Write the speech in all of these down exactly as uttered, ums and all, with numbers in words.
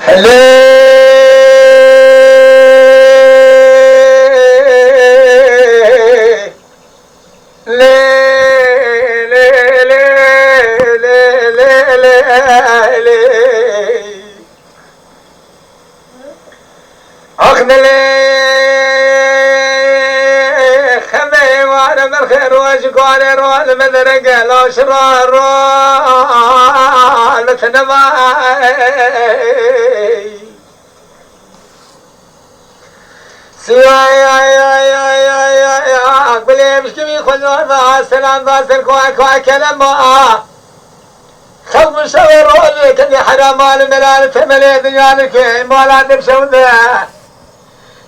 Lê, lê, lê. Ax dilê xemê ware berxê roj guarê ro li me derege laş ra ro li tenema. Siyay ay ay ay ay ay ay gulê mişkimî xwezor da selam da ser koa koa kelema. Xelq bi şevê rojê kedî hera mal û melal temelê dinya dike, mala dib şew de.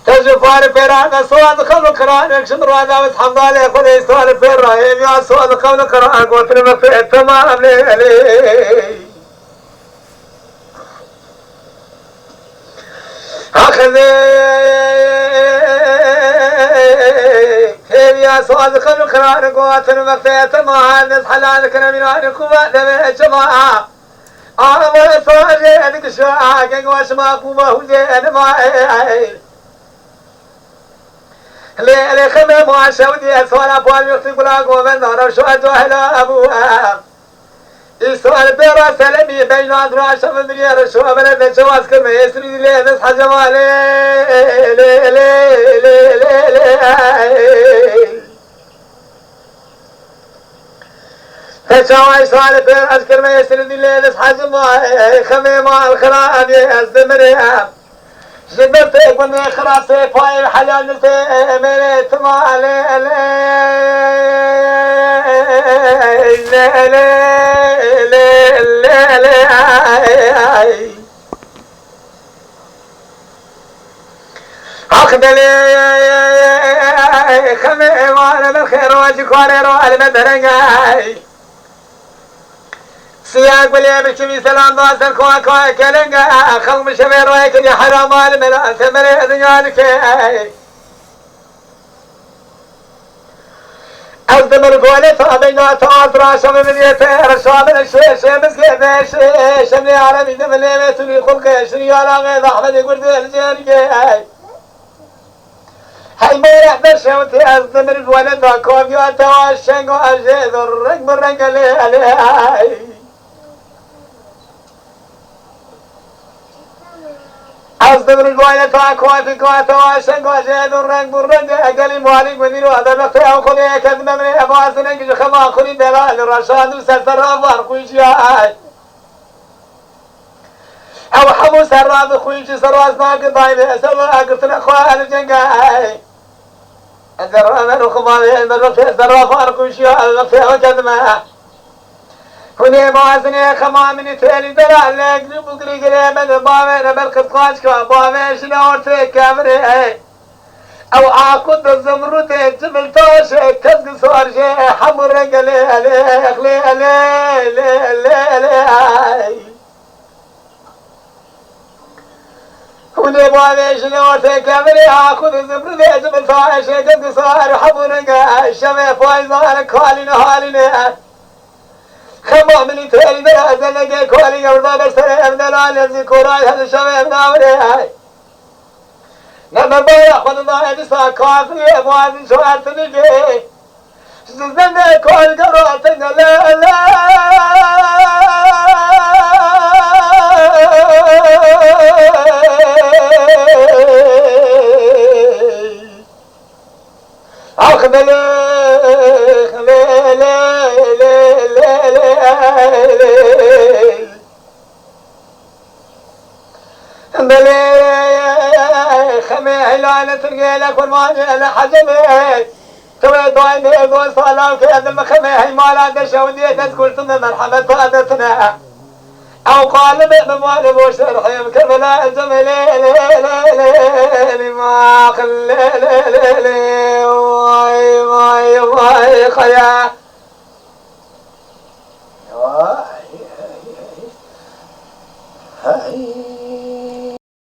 Te ji far pêra de soa di xew û qiranek ji min radawit hemdalê Xwedê sal pêra hêviya soa di xew û qiranek gotin me pê temam lê elê. Axir hêviya soa di xew û qiranek gotin me pê temam ez helal kirim mîranê ku ve devê çema. Ava sarê dikişa, geng wa şima qûma hûzê nima ey. Lê, lê xemê ma şewdî, ez sala pal wextî gula govenda, rewşa cahila ebû. Îsal pêra selemî, beyna dura şev mirî, rewşa bele de çewaz kirme, êsirî lê, dest hecema lê, lê, lê. Te çawa îsal pêr ez kirme, êsirî lê, dest hecema, xemê ma el xirabî, ez dimirê. Ji ber te gundê xirasê payê helal nirtê mêrê tima lê lê lê lê lê lê lê ay. Haq delê xemê êmane ber xêro cî kuarê ro elme derengay. Siya gulê bi çimî selam da ser koa koa kelenge. Xelq bi şevê royê kirî herama li mela semerê dinya dike. Ez dimir gole ta beyna ta azra şevê min yete. Şevê min şê şê mizgê ve şê şemlê alemî de min lê ve tunî xulqê şirî ala ve zahmetê gurdê li cêrgê. Hey mora beşewtê ez dimir weleda kaviya te wa şengo ez jê do reng bi reng elê elê. Ez dimir weleda kavi ka te wa şengo ez jê do reng bi reng egelî malik ve mîro ez bextê ew xulê eke dimemrê evazine ki ji xema xulî bela li raşan û ser ser ravar xwîşiya. Ew hemû serra bi xwîn jî serra ez nake dayê, ez ew agirtine xwe el cenge. Ez zerra ver û xima wê, ez zerra fer xwîşiya, ez zerra fer kedime. Hûn ê bazinê xema min ê têlî dera, lek li bugirî girê me de bavê ne ber qisqaçka, bavê jine ortê kevirê. Ew aqu de zimrûdê cimil taşê kezgi sar jê hemû renge lê elê, lê elê, lê elê, lê ay. Hûn ê bavêjin ortê kevirê aqu de zimrûdê cimil taşê kezgi sar hemû renge şevê fayzane kalîne halîne. Xema min î têlî de ezelege kalî gewrda ber serê ev delal ez ê koray hedi şevê ev navirê. Ne me baya xwe dida edisa kafirê, muazin şo ertinî gê. Ji zende kol gero tenge le le. Ax belê, lê, lê, lê, lê, lê. Belê, xemê helale tirgê le kurmanê le hecemê. Tewê daîmê dosta law ke edil mi xemê heymala de şewdiyê dest kurtime merhemet adetine. Ew qalibê mi mali bo şerhê mi kevela ecemê lê, lê, lê, lê, lê, max, lê, lê, lê, lê, vay, vay, vay, xaya.